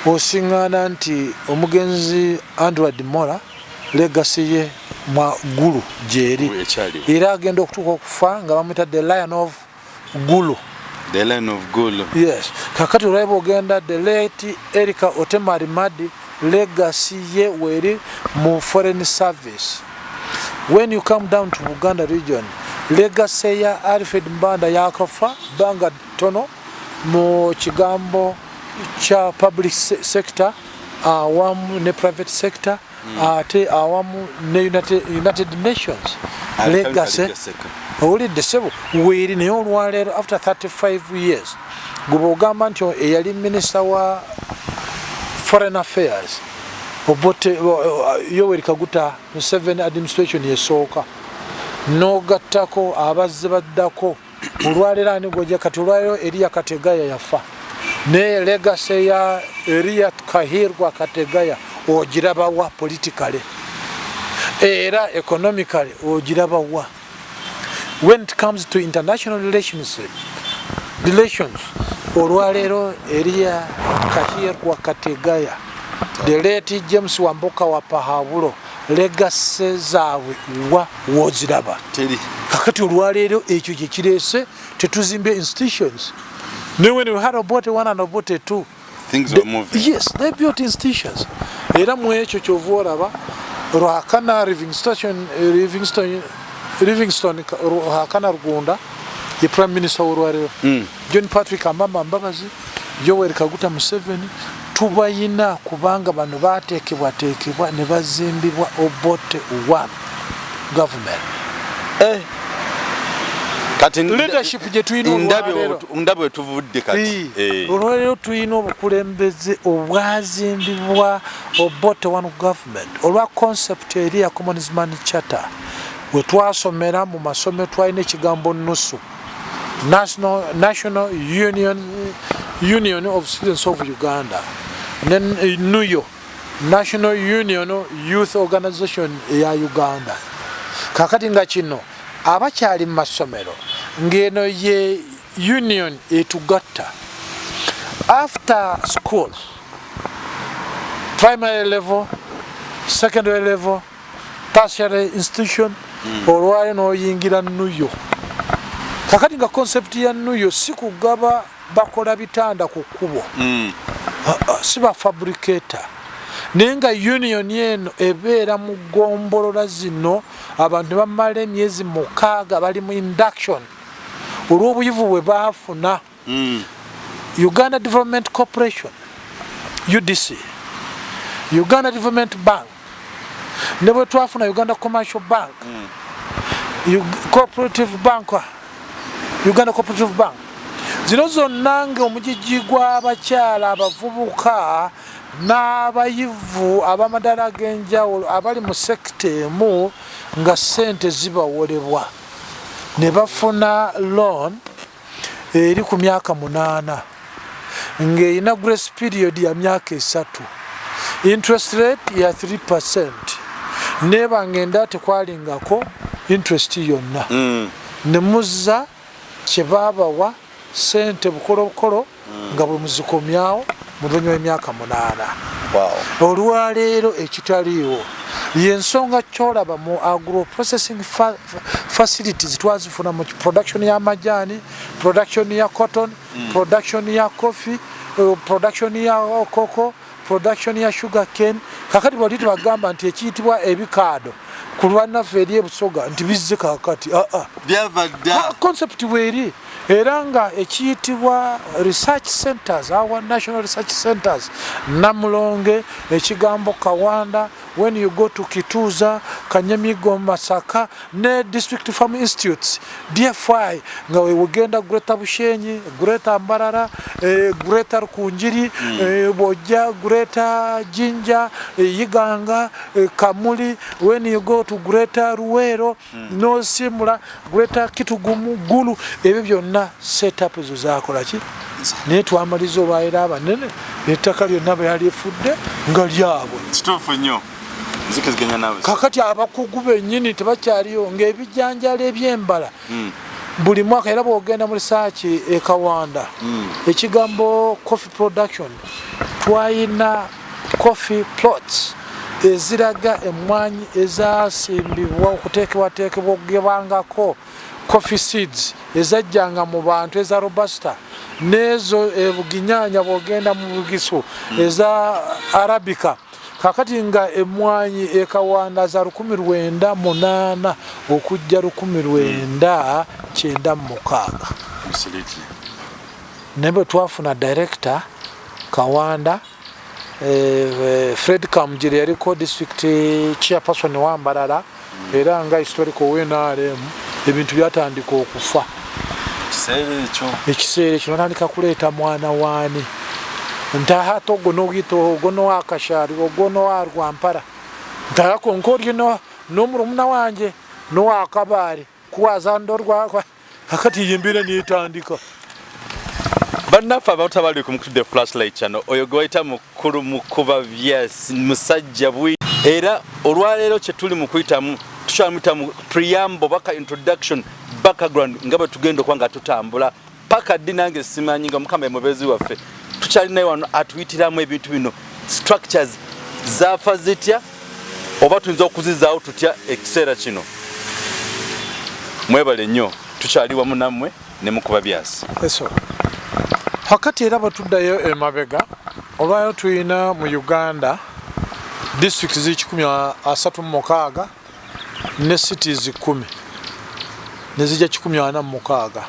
osiŋŋaana nti omugenzi Andrew Mola legacy ye mwa Gulu gyeri, era agenda okutuuka okufa nga bamwita the Lion of Gulu. The Lion of Gulu. Yes. Kakati olwaiba ogenda the late Erika Otemari Madi, legacy ye weri mu foreign service. When you come down to Buganda region, legacy ya Alfred Mbanda yakafa banga tono mu kigambo kya public sector awamu ne private sector, ate awamu ne United Nations legacy owulidde sebo weeri. Naye olwaleero after 35 years gwe bwogamba nti eyali minisita wa foreign affairs Obote, Yoweri Kaguta Museveni administration yesooka, n'ogattako abazze baddako, olwaleero ani gwoja? Kati olwaleero Eriya Kategaya yafa, naye legacy ya Eriya Kahirwa Kategaya ogirabawa politically era economically ogirabawa? When it comes to international relations, olwaleero Eriya Kahirwa Kategaya, the late James Wamboka wa Pahabulo, legacy zaabwe wa woziraba? Kakati olwaleero ekyo kyekireese tetuzimbye institutions. Naye when we had Obote 1 and Obote 2, things were moving. Yes, they built institutions. Era mu ekyo kyova olaba Ruhakana Livingstone Ruhakana Rugunda ye prime minister w'olwaleero, John Patrick Amama Mbabazi, Yoweri Kaguta Museveni, tubayina kubanga bano bateekebwateekebwa ne bazimbibwa Obote 1 government. Kati leadership gye tulina olwaleero, ndabye wetuvudde kati. Olwaleero tulina obukulembeze obwazimbibwa Obote 1 government olwa concept eri ya Common Man Charter. We twasomera mu masomero twalina ekigambo NUSU, National Union of Students of Uganda, ne NUYO, National Union Youth Organization eya Uganda. Kakati nga kino abakyali mu masomero ng'eno ye union etugatta after school, primary level, secondary level, tertiary institution. Olwayo n'oyingira NUYO. Kakati nga concept ya NUYO si kugaba bakola bitanda ku kkubo, si ba fabricator, naye nga union eno ebeera mu ggombolola zino. Abantu ne bamala emyezi 6 bali mu induction olw'obuyivu bwe baafuna. Uganda Development Corporation, UDC, Uganda Development Bank, ne bwe twafuna Uganda Commercial Bank, Cooperative Bank, Uganda Cooperative Bank, zino zonna nga omugigi gw'abakyala, abavubuka n'abayivu ab'amadaala ag'enjawulo abali mu sector emu, nga ssente zibawolebwa ne bafuna loan eri ku myaka 8 ng'erina grace period ya myaka 3, interest rate ya 3%, neba ngenda tekwalingako interest yonna. Ne muzza kyebabawa sente bukolo bukolo nga bwe muzikomyawo mu luvannyuma lw'emyaka 8. Olwaleero ekitaliiwo yensonga kyolaba mu agro processing facilities twazifuna mu production y'amajaani, production ya cotton, production ya coffee, production ya cocoa, production ya sugar cane. Kakati bwali tebagamba nti ekiyitibwa ebikaado ku lwannaffe eri ebusoga nti bizze kakati. Byava dda. Concept bweri. Era nga ekiyitibwa research centers, our national research centers, Namulonge, ekigambo Kawanda, when you go to Kituuza, Kanyamigo, Masaka ne District Farm Institutes, DFI, nga wegenda Greater Bushenyi, Greater Mbarara, Greater Rukungiri, bwojja Greater Jinja, Iganga, Kamuli, when you go to Greater Luweero, nosimula Greater Kitugumu, Gulu, ebyo byonna setup ezo zakola ki? Naye twamaliza olwaliro abanene ettaka lyonna bwe yalifudde nga lyabwe. Kituufu nnyo, nzikiziganya naawe. Kakati abakugu bennyini tebakyaliyo, ng'ebijanjalo ebyembala buli mwaka. Era bwogenda mu research e Kawanda, ekigambo coffee production, twayina coffee plots eziraga emmwanyi ezasimbibwa okuteekebwateekebwa okugebangako coffee seeds ezajjanga mu bantu eza robusta n'ezo ebuginyanya, bwogenda mu Bugisu eza arabica. Kakati nga emmwanyi ekawanda za 1908 okujja 1996. Absolutely. Naye bwe twafuna director Kawanda, Fred Kamugire, yaliko district chairperson wa Mbarara era nga historical WNRM, ebintu byatandika okufa. Kiseera ekyo. Ekiseera ekyo natandika kuleeta mwana waani ntahata ogwo nogwita ogwo nowakashari, ogwo nowa Rwampara, ntahako nkoryo n'omurumuna wanje nowakabaare kuwaza ndorwa. Kakati yembera netandika. Bannaffe abantu abali ku Mukudde Flashlight Channel, oyo gwe bayita mukulu mukuba byas musajja bwi. Era olwaleero kye tuli mu kuyitamu, tukyamuyita mu preamble baka introduction background, nga bwe tugenda okuba nga tutambula paka ddi nange simanyi, nga Mukama ye mubeezi waffe. Tukyalinayo wano atuyitiramu ebintu bino, structures zaafa zitya oba tuyinza okuzizaawo tutya ekiseera kino. Mwebale nnyo, tukyali wamu nammwe ne mukuba byasi. Eso hakati era bwe tuddayo emabega, olwayo tulina mu Uganda district ziri 136 ne cities 10 nezijja 146.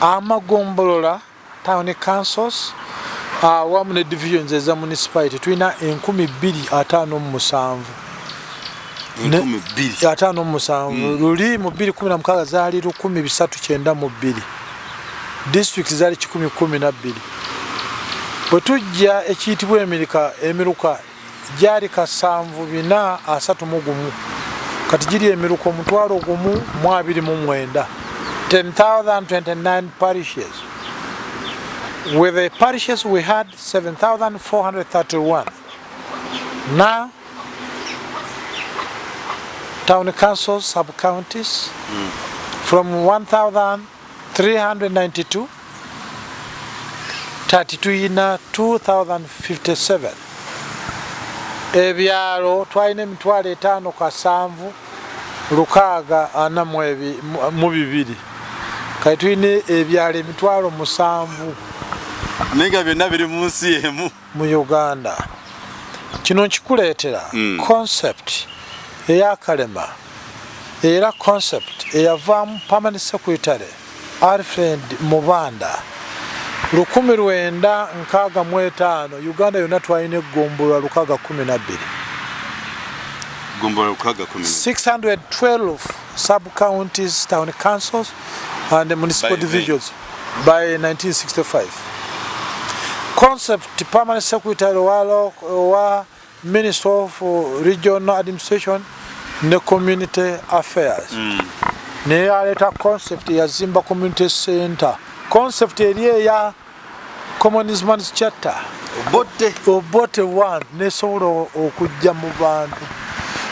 Amagombolola, town councils, awamu ne divisions eza municipality tulina 2057. 2000 57. Luli mu 216 zaali 1392, district zaali 112. Bwe tujja ekiyitibwa emirika, emiruka gyali 7431, kati giri emiruka 10,029, 10,029 parishes. With the parishes we had 7431. Now town councils, sub counties, from 1392 32 2057. Ebyalo twalina 5,764 2, kati tulina ebyalo 70,000. Naye nga byonna biri mu nsi emu. Mu Uganda. Kino nkikuleetera concept eyakalema, era concept eyavaamu permanent secretary Alfred Mubanda 1965. Uganda yonna twalina eggombolola 612. Gombola 610. 612 sub counties, town councils and municipal By then. divisions by 1965. Concept permanent secretary wa Minister of Regional Administration ne Community Affairs naye aleeta concept, yazimba community center. Concept eri eya Communism Charter. Obote. Obote one nesobola okujja mu bantu.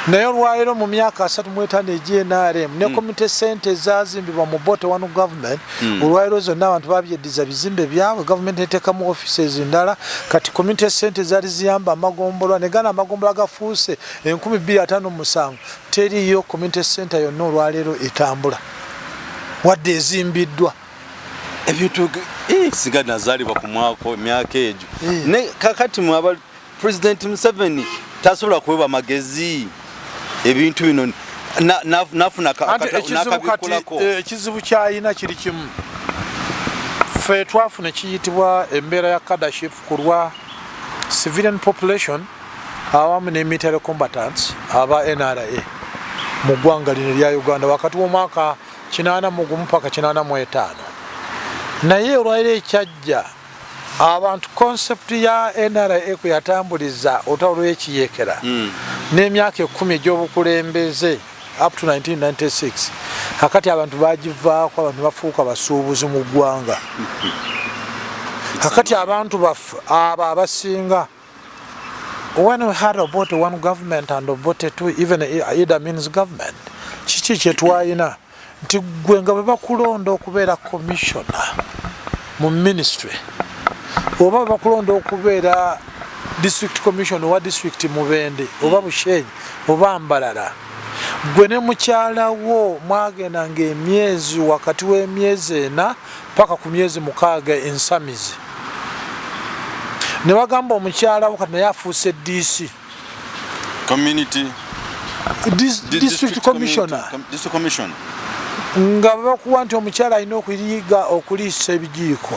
Naye olwaleero mu myaka 35 eg'NRM ne community center ezazimbibwa mu Obote one government, olwaleero zonna abantu babyeddiza bizimbe byabwe, gavumenti neteekamu offices ndala. Kati community center zaali ziyamba amagombolola ne gana amagombolola gafuuse 2057, teriyo community center yonna olwaleero etambula wadde ezimbiddwa. Ebintu singa nazaalibwa ku mwaka emyaka egyo. Ne kakati mwaba President Museveni tasobola kuwebwa magezi ebintu bino. Nafuna nakabikulako. Ekizibu kyayina kiri kimu, ffe twafuna ekiyitibwa embeera ya cadreship ku lwa civilian population awamu ne military combatants aba NRA mu ggwanga lino erya Uganda wakati w'omwaka 81 paka 85. Naye olwaliro ekyajja abantu concept ya NRA kwe yatambuliza olutalo lw'ekiyekera n'emyaka 10 egy'obukulembeze up to 1996, kakati abantu bagivaako, abantu bafuuka basuubuzi mu ggwanga. Kakati abantu baffe abo abasinga, when we had Obote one government and Obote two, even Idi Amin's government, kiki kyetwalina nti gwe nga bwe bakulonda okubeera commissioner mu ministry oba bwe bakulonda okubeera district commission owa district Mubende oba Bushenyi oba Mbarara, gwe ne mukyala wo mwagendanga emyezi wakati w'emyezi 4 paka ku myezi 6 ensamizi, ne bagamba omukyala wo kati naye afuuse DC community district commissioner, district commission, nga bakuwa nti omukyala alina okuyiga okuliisa ebijiiko.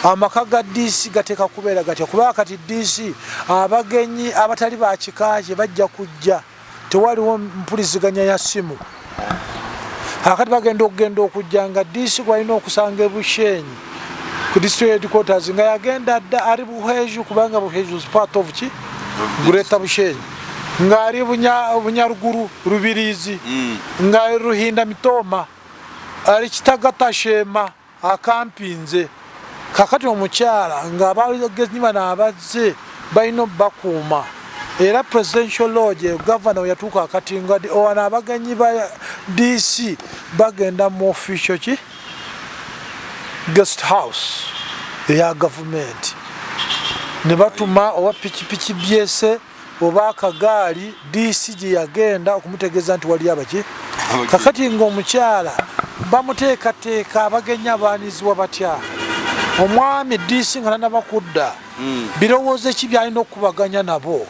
Amaka ga DC gateeka kubeera gatya? Kubanga kati DC abagenyi abatali ba kika kye bajja kujja, tewaliwo mpuliziganya ya simu. Akati bagenda okugenda okujja nga DC gwalina okusanga e Bushenyi ku district headquarters nga yagenda dda, ali Buhweju, kubanga Buhweju is part of ki Greater Bushenyi, ng'ali Bunyaruguru Rubirizi, ng'ali Ruhinda Mitoma, ali Kitagata Shema akampinze. Kakati omukyala ng'abagenyi bano abazze balina obbakuuma, era presidential lodge gavana we yatuuka akati nga wano abagenyi ba DC bagenda mu official ki guest house eya gavumenti, ne batuma oba pikipiki byese oba akagaali DC gye yagenda okumutegeeza nti wali abaki. Kakati ng'omukyala bamuteekateeka, abagenyi abaanizibwa batya? Omwami DC nga tanaba kudda, birowoozo ki byalina okukubaganya nabo?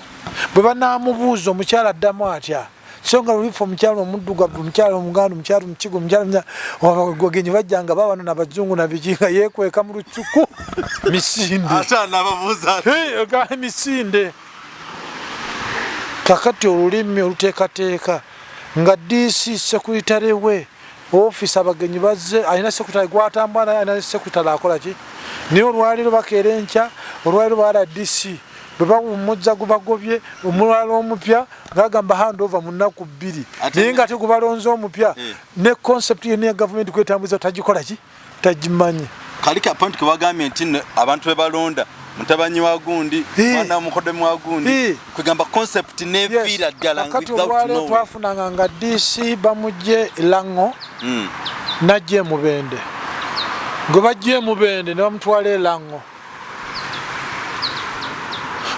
Bwe banaamubuuza, omukyala addamu atya? So nga lulifa omukyala omuddugavu, omukyala omuganda, omukyala omukigo, omukyala bagenyi bajjanga babano nabazungu nabiki, nga yeekweka mu lucuku misinde. Ate anababuuza. Misinde. Kakati olulimi oluteekateeka nga DC secretary we office, abagenyi bazze, alina secretary gwatambula naye, alina secretary akola ki? Naye olwaliro bakeera enkya, olwaliro ba RDC bwe bawummuza gubagobye, omulala omupya ngagamba handover mu nnaku 2, naye nga ate gubalonze omupya ne concept yonna ya gavumenti kwetambuza tagikola ki, tagimanyi. Kali ka point kewagambye nti nno abantu bebalonda mutabanyi wa gundi, mwana mukoddomi wa gundi, kwegamba concept neviira ddala. Kakati olwaliro twafunanga nga DC bamugye Lango, najja Emubende, gwe bajja Emubende ne bamutwala Elango.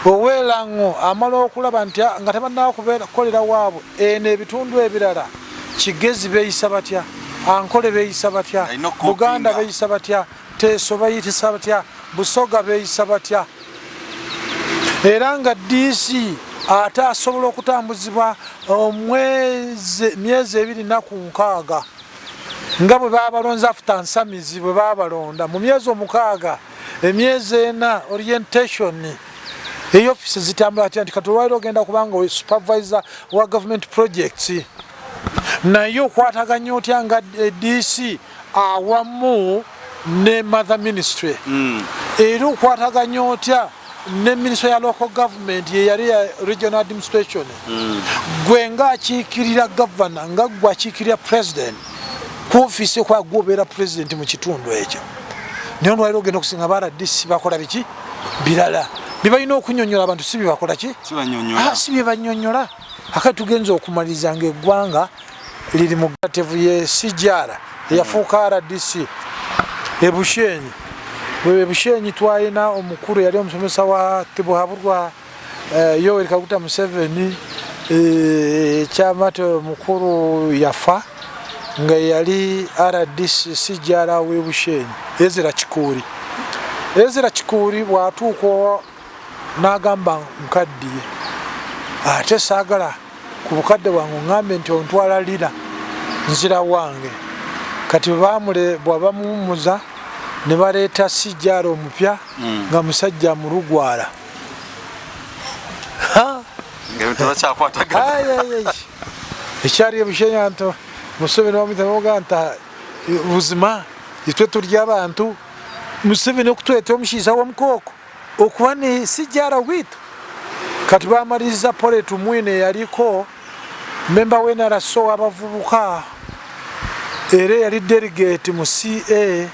Oweelango amala okulaba nti nga tebannaba kukolera waabwe eno ebitundu ebirala, Kigezi beeyisa batya, Ankole beeyisa batya, Buganda beeyisa batya, Teeso bayitisa batya, Busoga beeyisa batya. Era nga DC ate asobola okutambuzibwa omwezi myezi 2 naku 60 nga bwe babalonze after nsamizi, bwe babalonda mu myezi 6, emyezi 4 orientation eyo office zitambula atya, nti kati olwaliro ogenda kubanga supervisor wa government projects, naye okwataganya otya nga DC awamu ne mother ministry? Era okwataganya otya ne ministry ya local government yeyali ya regional administration? Gwe nga akiikirira governor, nga gwe akiikirira president ku ofiisi ekwa, gwe obeera president mu kitundu ekyo. Naye olwaliro ogenda okusinga ba RDC bakola biki birala byebalina okunyonyola abantu, si byebakola ki, si byebanyonyola. Akati tugenza okumaliriza nga eggwanga liri mu gatevu ye CGR eyafuuka RDC Ebushenyi. Ebushenyi twalina omukulu yali omusomesa wa Tibuhaburwa Yoweri Kaguta Museveni, ekyamate omukulu yafa nga yali RDC CGR w'Ebushenyi, Ezra Kikuuri. Ezra Kikuuri bw'atuuka n'agamba nkaddiye, ate saagala Ku bukadde bwange oŋŋambye nti ontwala Lira, nzira wange. Kati bwabamuwummuza ne baleeta CGR omupya nga musajja mulugwala. Ekyali ebushenya nti Museveni bamwita bamugaa nti buzima itwe turi abantu, Museveni okutweta omushaija w'omukooko okuba ni CGR waitu. Kati bamaliriza Polly Tumwine eyaliko memba wa NRC ow'abavubuka era eyali delegate mu CA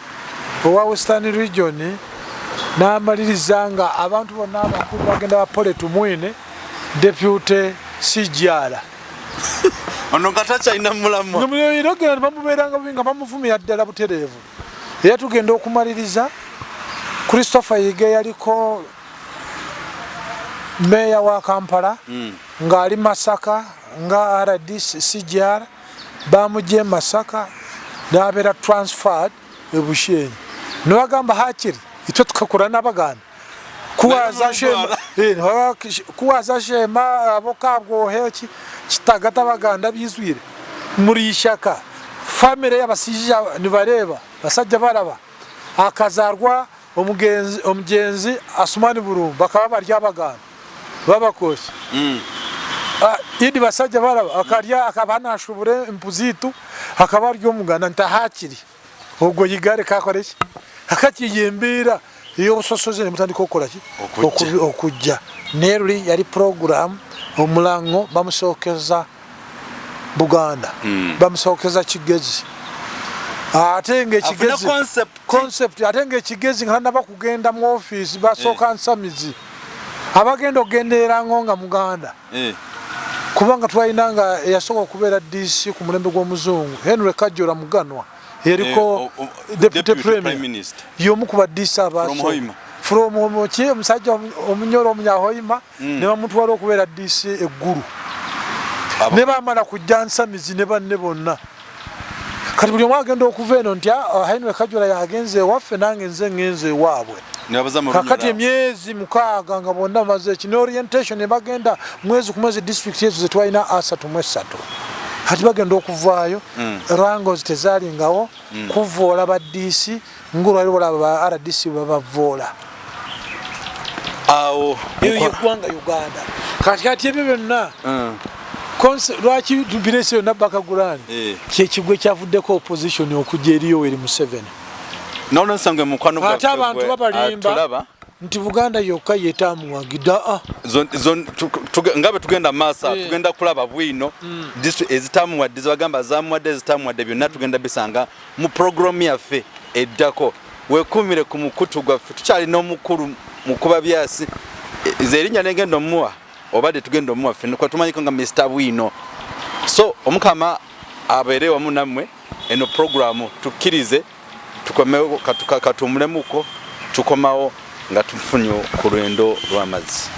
owa Western Region, n'amaliriza nga abantu bonna abakulu bagenda ba Polly Tumwine deputy CGR. Ono nga takyalina mulamwa. Era bamubeeranga bubi nga bamuvumira ddala butereevu. Era tugenda okumaliriza Christopher Yige yaliko meeya wa Kampala ng'ali Masaka nga RDC CGR, bamugye Masaka n'abeera transferred e Bushenyi. Nibagamba hakiri itwe tukakura n'Abaganda kuwaza Shema abo Kabwohe Kitagata Abaganda bizwire muri ishaka family y'abasijja nibareba basajja baraba akazarwa omugenzi Asumani Burungu bakaba bari Abaganda babakoshi. Idi basajja baraba akarya akaba nashubure empuzitu akaba ari omuganda ntahakiri ogwo yigare kakora iki akakiyembera iyo busosoze nemutandika okukora ki okujja. Neruli yali program omulango bamusokeza Buganda, bamusokeza Kigezi, ate nga ekigezi concept, ate nga ekigezi nga naba kugenda mu office basooka nsamizi abagenda okugenderera ngo nga Muganda, kubanga twalina nga eyasooka okubeera DC ku mulembe gw'omuzungu Henry Kajjora Muganwa eriko deputy premier y'omu ku ba DC abasooka from omuki omusajja omunyoro omunyahoima ne bamutwala okubeera DC eggulu ne bamala kujja nsamizi ne banne bonna. Kati buli omu agenda okuva eno nti Henry Kajjora yagenze ewaffe nange nze ngenze ewaabwe. Kakati emyezi 6 nga bonna bamaze eki ne orientation ne bagenda mwezi ku mwezi district ezo ze twalina 33. Kati bagenda okuvaayo rangos tezalingawo kuvoola ba DC ng'olwali olaba ba RDC babavoola. Awo eyo yeggwanga Uganda. Kati ebyo byonna lwaki tubirese yonna bakagulani kyekigwe kyavuddeko opposition okujja eri Yoweri Museveni. Nolwensonga mukwano gwaffe ate abantu babalimba nti Buganda yokka yetaamuwagidde. Nga bwe tugenda maaso tugenda kulaba bwino ezitamuwadde zebagamba zamuwadde ezitamuwadde byonna tugenda bisanga mu programu yaffe eddako. Weekuumire ku mukutu gwaffe, tukyalina omukulu Mukuba Byasi, ze erinnya nengenda omuwa obadde tugenda omuwa ffe kwa tumanyiko nga Mr Bwino. So omukama abeere wamu nammwe eno programu tukkirize tukomewo katuumulemuko tukomawo nga tufunye ku lwendo lw'amazzi.